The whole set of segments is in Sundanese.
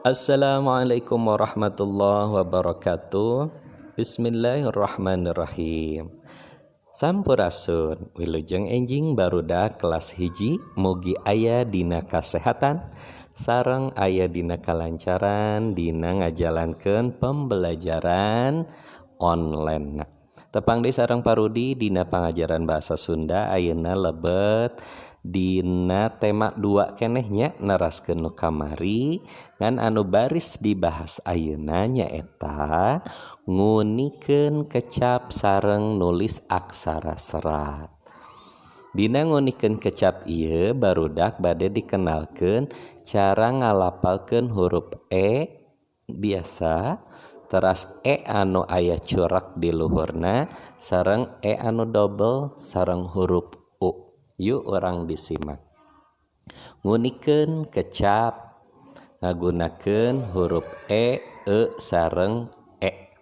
Assalamualaikum warahmatullahi wabarakatuh. Bismillahirrahmanirrahim. Sampurasun, wilujeng enjing barudak kelas 1, mugi aya dina kasehatan sareng aya dina kalancaran dina ngajalankeun pembelajaran online. Tepang deui sareng Parudi dina pangajaran bahasa Sunda ayeuna lebet dina tema 2 keneh nya neraskeun nu kamari ngan anu baris dibahas ayeuna nyaeta ngunikeun kecap sareng nulis aksara serat. Dina ngunikeun kecap ieu barudak bade dikenalkeun cara ngalapalkeun huruf E biasa, teras E anu aya curak di luhurna sareng E anu dobel sareng huruf U. Yuk orang disimak. Ngunikeun kecap ngagunakeun huruf E, E sareng E.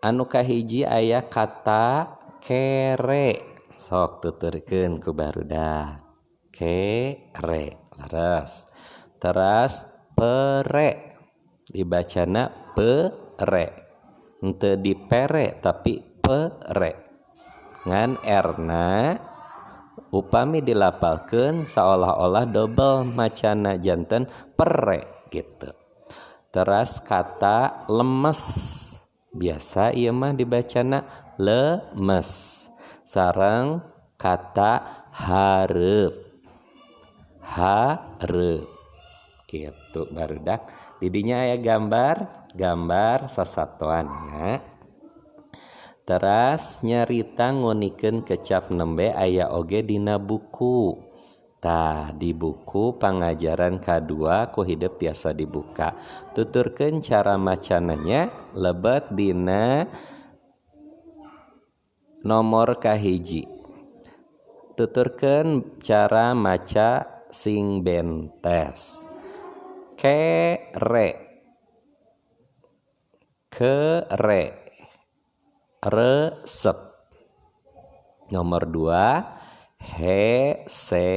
Anu kahiji aya kata kere. Sok tuturkeun ku barudak. Kere, leres. Teras pere. Dibacana pere. Henteu dipere tapi pere. Ngan R-na upami dilapalkeun seolah-olah dobel macana janten pere gitu. Teras kata lemes, biasa ieu mah dibacana lemes. Sareng kata hareup, hareup gitu barudak. Didinya aya gambar, gambar sasatoan nya. Teras nyarita ngunikeun kecap nembe aya oge dina buku. Tah di buku pangajaran kadua ku hidep tiasa dibuka. Tuturkeun cara macananya lebet dina nomor kahiji. Tuturkeun cara maca sing bentes. Kere, kere, resep. Nomor 2, he, se,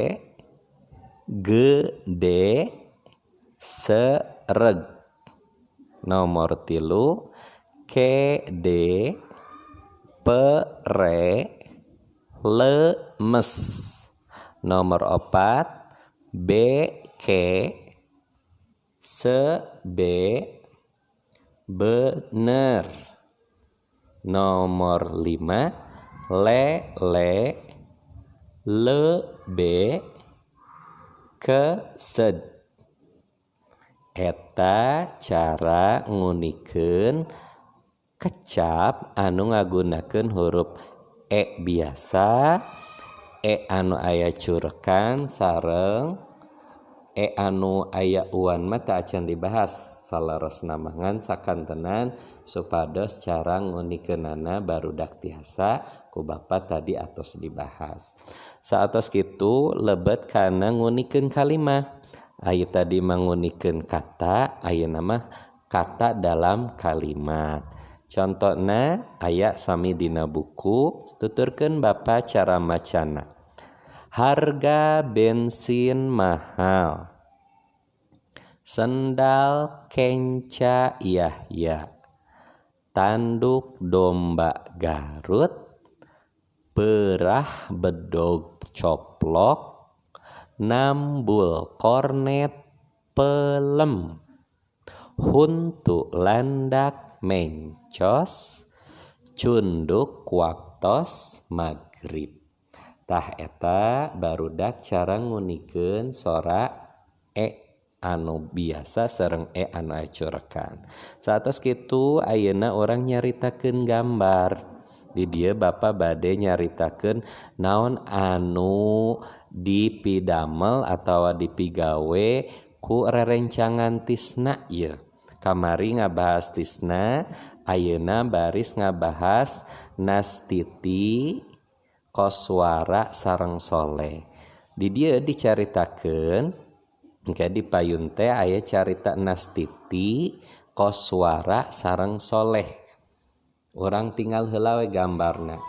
g, d, sereg. Nomor 3, ke, d, p, re, lemes. Nomor 4, b, k, se, b, bener. Nomor 5, le, le, le, b, ke, sed. Eta cara ngunikeun kecap anu ngagunakeun huruf E biasa, E anu aya curekan sareng E anu aya uan mah teu acan dibahas salarosna mah ngan sakantenan supados cara ngunikeunana barudak tiasa ku bapa tadi atos dibahas. Saatos kitu lebet kana ngunikeun kalimah. Aya tadi mangunikeun kata, ayeuna mah kata dalam kalimat. Contona aya sami dina buku, tuturkeun bapa cara macana. Harga bensin mahal, sendal kenca Yahya, tanduk domba Garut, perah bedog coplok, nambul kornet pelem, huntu landak mencos, cunduk waktos magrib. Tah eta barudak cara ngunikeun sora E anu biasa sareng E anu aya curekan. Saatos kitu ayeuna urang nyaritakeun gambar. Di dieu bapa bade nyaritakeun naon anu dipidamel atawa dipigawe ku rerencangan Tisna ieu. Kamari ngabahas Tisna, ayeuna baris ngabahas Nastiti, Koswara sareng Soleh. Di dieu dicaritakeun engke di payun teh aya carita Nastiti, Koswara sareng Soleh. Urang tinggal heula we gambarna.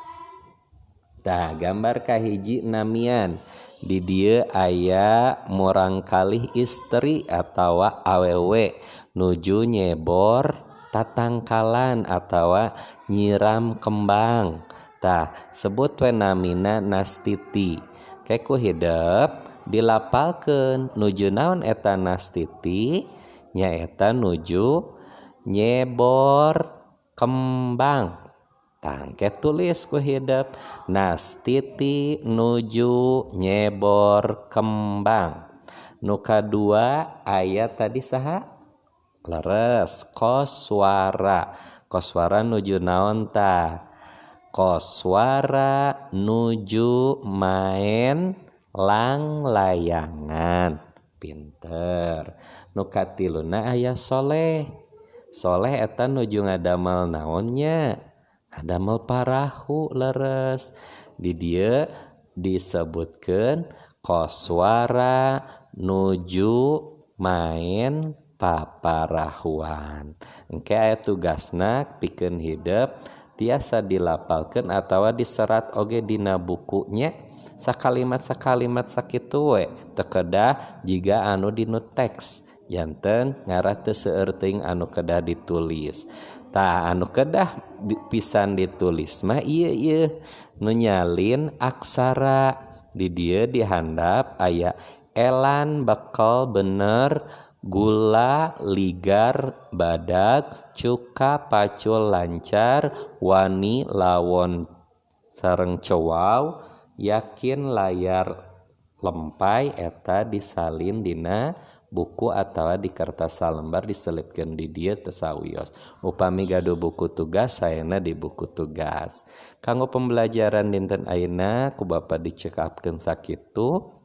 Tah gambar kahiji namian di dieu aya murangkalih istri atawa awewe nuju nyebor tatangkalan atawa nyiram kembang. Tah sebut we namina Nastiti. Ke ku hidep dilapalkeun nuju naon eta Nastiti nyaeta nuju nyebor kembang. Tangke tulis ku hidep Nastiti nuju nyebor kembang. Nu kadua aya tadi saha? Leres Koswara. Koswara nuju naon tah? Koswara nuju main langlayangan. Pinter. Nu katiluna aya Soleh. Soleh eta nuju ngadamel naonnya? Ngadamel parahu leres. Di dieu disebutkeun Koswara nuju main paparahuan. Engke aya tugasna pikeun hidep tiasa dilapalkeun atawa diserat oge dina bukunya sakalimat-sakalimat sakitu we teu kedah jiga anu dinu teks janten ngarah teu seueur teuing anu kedah ditulis. Tah anu kedah pisan ditulis mah ieu ieu nu nyalin aksara. Di dieu dihandap aya elan bekel bener gula ligar badag cuka pacul lancar wani lawon sareng cowau yakin layar lempai eta disalin dina buku atawa di kertas salembar diselipkeun di dieu teu sawios. Upami gaduh buku tugas saena di buku tugas. Kanggo pembelajaran dinten ayeuna ku Bapa dicekapkeun sakitu.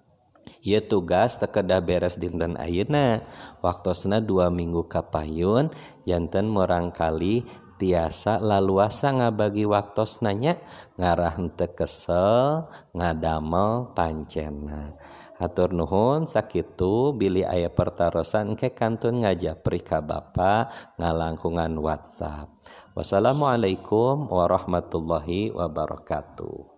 Ieu tugas teu kedah beres dinten ayeuna. Waktosna 2 minggu kapayun janten murangkalih tiasa laluasa ngabagi waktosna nya ngarah henteu kesel ngadamel pancena. Hatur nuhun sakitu bilih aya pertarosan engke kantun ngajapri ka Bapa ngalangkungan WhatsApp. Wassalamualaikum warahmatullahi wabarakatuh.